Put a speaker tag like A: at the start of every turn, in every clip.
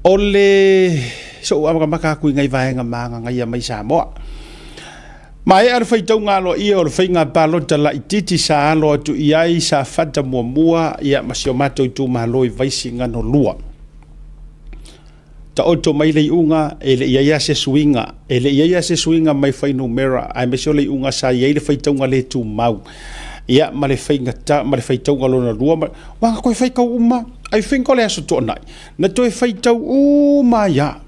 A: O le so'u amatamata atu i nai vaega magagaia mai Samoa. Maea le faitauga aloaia o le faiga palota laitiiti sa alo atu i ai Safata 1, ia, ma si o matou itumalo i Vaisigano 2. Taoto mai le iuga, e le i ai lava se suiga, e le i ai lava se suiga mai fuainumera, aemaise o le iuga sa i ai le faitauga le tumau, ia, ma le faigata ma le faitauga lona lua, ma ua na toe faitau uma. I think o le Aso Toonai na toe faitau uma ai lava.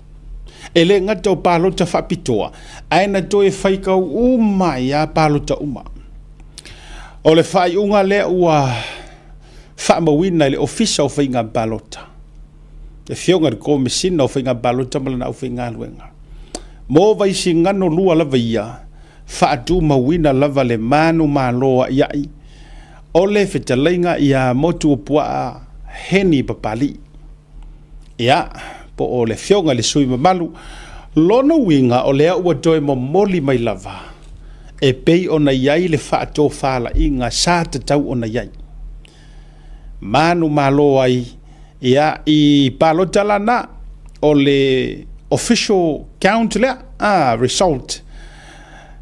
A: E le gata o palota faapitoa, ae na toe faitau uma ai lava palota uma. O le faaiuga lea ua faamauina e le Ofisa o Faiga Palota, le Afioga i le Komesina o Faiga Palota ma lana aufaigaluega. Mo Vaisigano 2 lava ia, faatumauina lava le manumalo aiai o le fetalaiga ia Motuopuaa Heni Papalii. Ia, po o le afioga i le sui mamalu, lona uiga o lea ua toe momoli mai lava e pei ona i ai le faatofalaiga sa tatau ona i ai. Manumalo ai, ia, i palota lana, o le official count lea, result,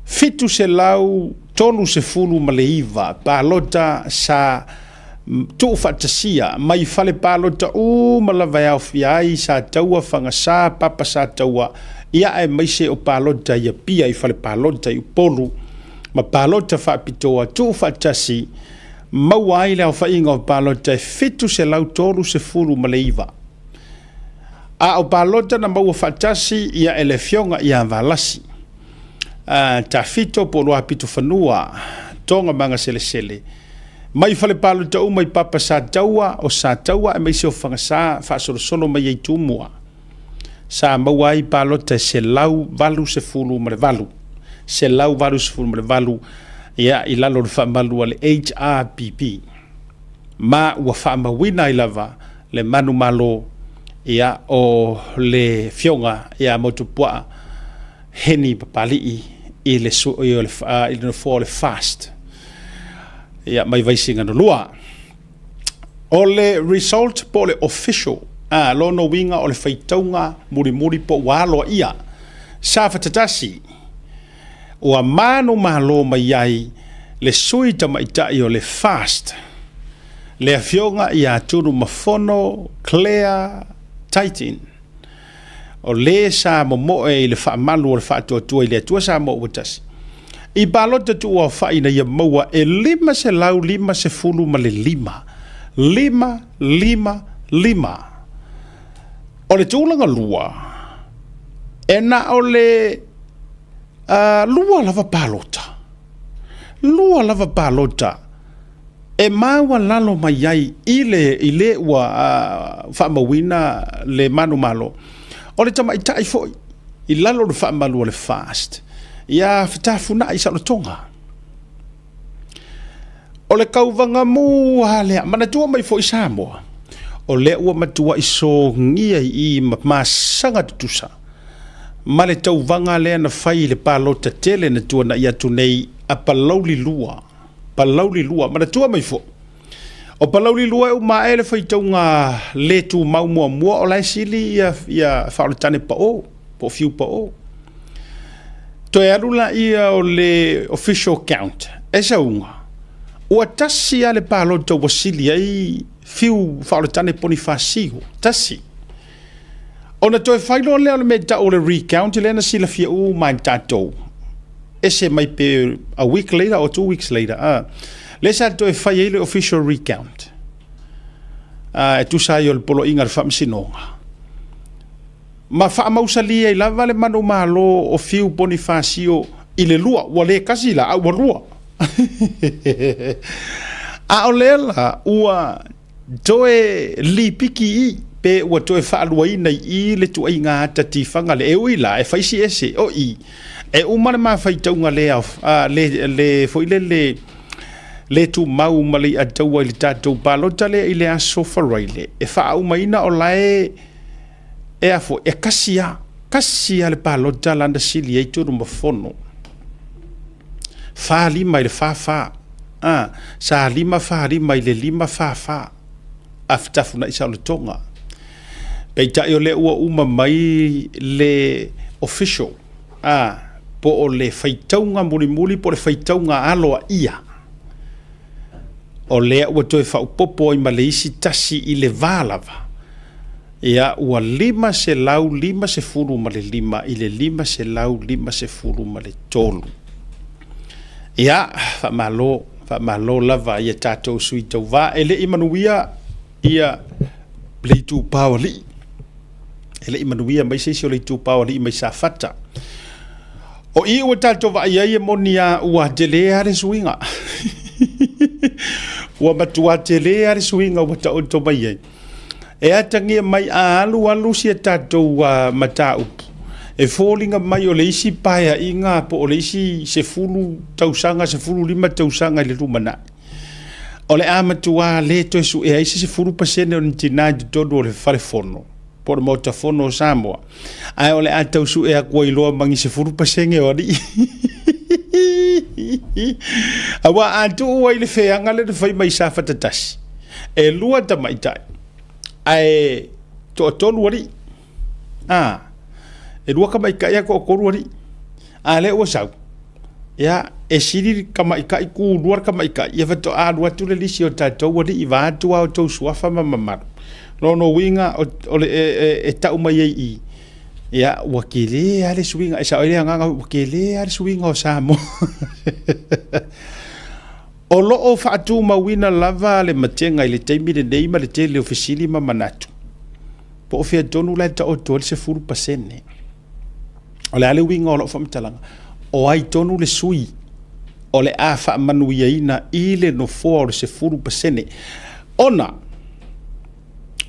A: 739 palota sa tuufaatasia mai fale palota uma lava e aofia ai Sataua, Fagasa, Papa Sataua, ia, aemaise o palota i Apia i fale palota i Upolu ma palota faapitoa tuufaatasi, maua ai le aofaiga o palota e 739. A o palota na maua faatasi, ia, e le afioga ia Valasi Tafito po o Luapitofanua Toga Magaselesele mai fale palota uma i Papa Sataua, o Sataua aemaise o Fagasa faasolosolo mai ai Tumua, sa maua ai palota e 188, 188, ia, i lalo o le faamalu a le HRPP, ma ua faamauina ai lava le manumalo, ia, o le afioga ia Motuopuaa Heni Papalii i le, i le nofoa o le FAST, ia, mai Vaisigano 2. O le result po o le official, lona uiga o le faitauga mulimuli po ua aloaia, Safata 1, ua manumalo mai ai le sui tamaitai o le FAST, le afioga ia Tunumafono Claire Taitin, o le sa momoe i le faamalu o le Faatuatua i le Atua Samoa ua Tasi, i palota tuuaofai ina ia maua e 555, 555. O le tulaga lua, e na o le lua lava palota, lua lava palota e maualalo mai ai i le ua faamauina le manumalo o le tamaitai foi i lalo o le faamalu o le FAST ia Fetafunai Saolotoga. O le tauvaga mu lava lea, manatua mai foi Samoa, o lea ua matuai sogia i i ma masaga tutusa ma le tauvaga lea na fai i le palota tele na tuanai atu nei a Palauli 2. Palauli 2, manatua mai foi, o Palauli 2 e uma ae le faitauga le tumau muamua o la e sili ia Faaoletane Pao po o Fiu Pao. Toe alu laia o le official count, e sauga, ua tasi lava le palota ua sili ai Fiu Faaoletane Ponifasio, tasi. Ona toe fai loa lea o le mea tau o le recount lea na silafia uma e tatou. Ese mai pe a week later or 2 weeks later. Lea sa toe fai ai le official recount. E tusa ai o le poloaiga o le faamasinoga. Ma faamausali ai lava le manumalo o Fiu Ponifasio i le lua, ua le kasi la, a ua lua. A o lea la, ua toe lipiki i, pe ua toe faaluaina i i le tuaiga ata tifaga le e ui la, e fai si ese, o i, e uma le mafaitauga lea, le foi le tumau ma le ataua i le tatou palota lea i le aso Faraile, e faaumaina o lae e afo, e kasi a, kasi a le palota lana sili ai Tunumafono. 45 i le 44. Sa 5 45 i le 5 44. A Fetafunai Saolotoga. Peitai o lea ua uma mai le official, a, po o le faitauga mulimuli po o le faitauga aloaia, o lea ua toe faaopoopo ai ma le isi tasi i le va lava, ia, ua 555 i le 553. Ia, faamalo, faamalo lava i a tatou sui tauva. E le i manuia ia le itupa o alii, e le i manuia mai se isi o le itupa o alii mai Safata. O i ua tatou vaai ai e moni lava ua tele lava le suiga. Ua matua tele lava le suiga ua taoto mai ai. E atagia mai a alu alu si a tatou mataupu, e foliga mai o le isi paeaiga po o le isi 10 tausaga, 15 tausaga i le lumanai, o le a matua le toe suea ai se 10% o ni tina i totonu o le fale fono po o le Maota Fono o Samoa, ae o le a tau sue atu ai loa ma ni 10% o alii. Aua a tuu ai le feaga lea na fai mai Safata 1, e 2 tamaitai, ae toatolu alii. A, e 2 tamaitai ae toatolu alii. A lea ua sau, ia, e sili le tamaitai tulua le tamaitai, ia faatoa alu atu le lisi o tatou alii vaeatu a outou suafa ma mamalu. Lona uiga o le e tau mai ai i, ia, ua tele lava le suiga, e sao ai le agaga, ua tele lava le suiga o Samoa. O lo o faatumauina lava le matega i le taimi lenei ma le tele o fesili ma manatu, po o fea tonu la e taoto ai le 10%. O le a le uiga o lau faamatalaga? O ai tonu le sui o le a faamanuiaina i le nofoa o le 10%? Ona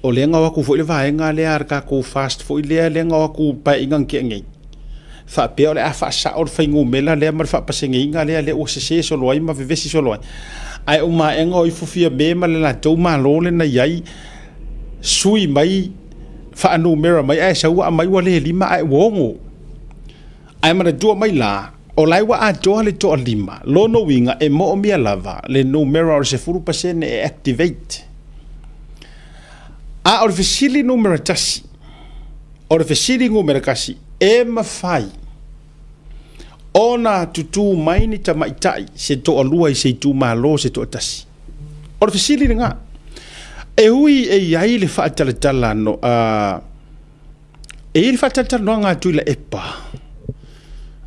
A: o lea na o atu foi le vaega lea a le tatou FAST foi lea, lea na o atu paeaiga na tea nei, faapea o le a faasao le fuainumera lea ma le faapaseneina lea, lea ua sese solo ai ma vevesi solo ai. Ae o maega o ifo Fiame ma le latou Malo lea na i ai, sui mai faanumera mai, ae sau ua aumai ua le 5 ae ua 6. Ae manatua mai la, o la ua atoa le toalima, lona uiga e moomia lava le numera o le 10% e activate. A o le fesili numera 1, o le fesili numera 1, e mafai ona tutū mai ni tamaitai se toalua i se itumalo se toatasi? O le fesili lena. E ui e i ai le faatalatala no, e i ai le faatalatalanoaga a Tuilaepa,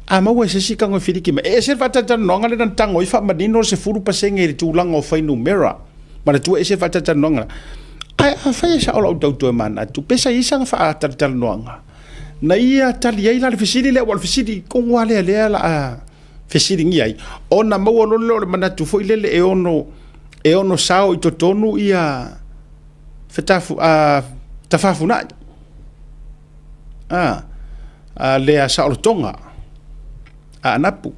A: a maua e se isi tago e filiki mai. E ese le faatalatalanoaga lea na tago ai faamanino le 10% i le tulaga o fuainumera. Manatua e ese le faatalatalanoaga. Ae afai e sao lau tau toe manatu, pe sa i ai sana faatalatalanoaga na ia tali ai la le fesili lea, ua o le fesili tonu lava lea lea la a fesiligia ai, ona maua loa lea o le manatu foi lele e ono sao i totonu ia tafafunai lea saolotoga a Anapu.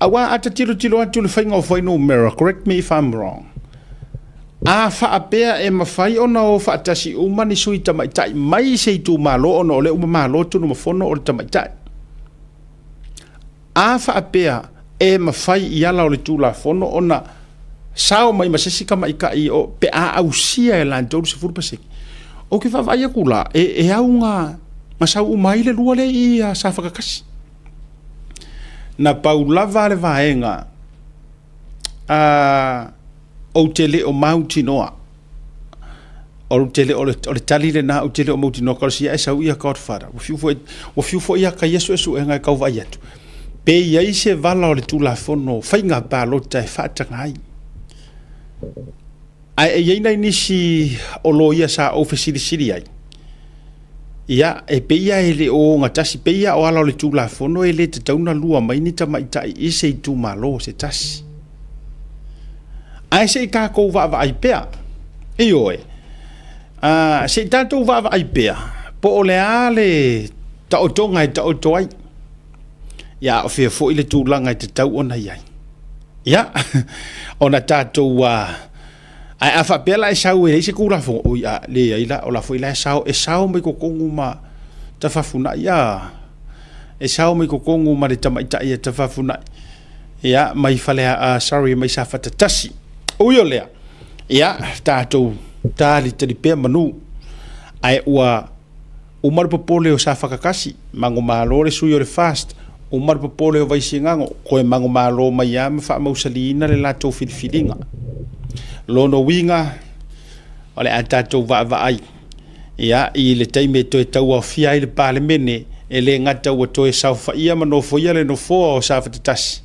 A: Aua a ta tilotilo atu le faiga o fuainumera, correct me if I'm wrong, a faapea e mafai ona o faatasi uma ni sui tamaitai mai se itumalo, ona o lea uma malo Tunumafono o le tamaitai. A faapea e mafai i ala o le Tulafono ona sao mai ma se isi tamaitai o pe a ausia e latou le 10%. Ou te vaavaai atu la, e au ga sau uma ai le lua lea i Safata 1. Na pau lava le vaega ou te le o mautinoa. O te le o le tali lena, ou te le o mautinoa, talosia e sau ia Godfather. Ua fiu foi ia kai suesuega e tau vaai atu. Pe i ai se vala o le Tulafono faiga palota e faataga ai. Ae e i ai nai nisi o loia sa ou fesilisili ai. Ia, e pei ia e le o gatasi, pei ia o ala o le Tulafono e le tatau na lua mai ni tamaitai i se itumalo se tasi. Ae se i tatou vaavaai pea. Ioe, se i tatou vaavaai pea, po o le a le taotoga e taoto ai. Ia, o fea foi le tulaga e tatau ona i ai. Ia, ona tatou, ae a faapea la e sau e leai se Tulafono, oi a, leai la, o la foi la e sao, e sao mai totonu ma tafafunai, a, e sao mai totonu ma le tamaitai e tafafunai, ia, mai fale, sorry, mai Safata 1. Ui o lea, ia, tatou talitali pea manu. Ae ua uma le popole o Safata 1, manumalo le sui o le FAST, uma le popole o Vaisigano, toe manumalo mai lava ma faamausaliina le latou filifiliga. Lona uiga, o le a tatou vaavaai ia i le taimi e toe tauaofia ai le Palemene, e le gata ua toe saofaia ma nofoia le nofoa o Safata 1.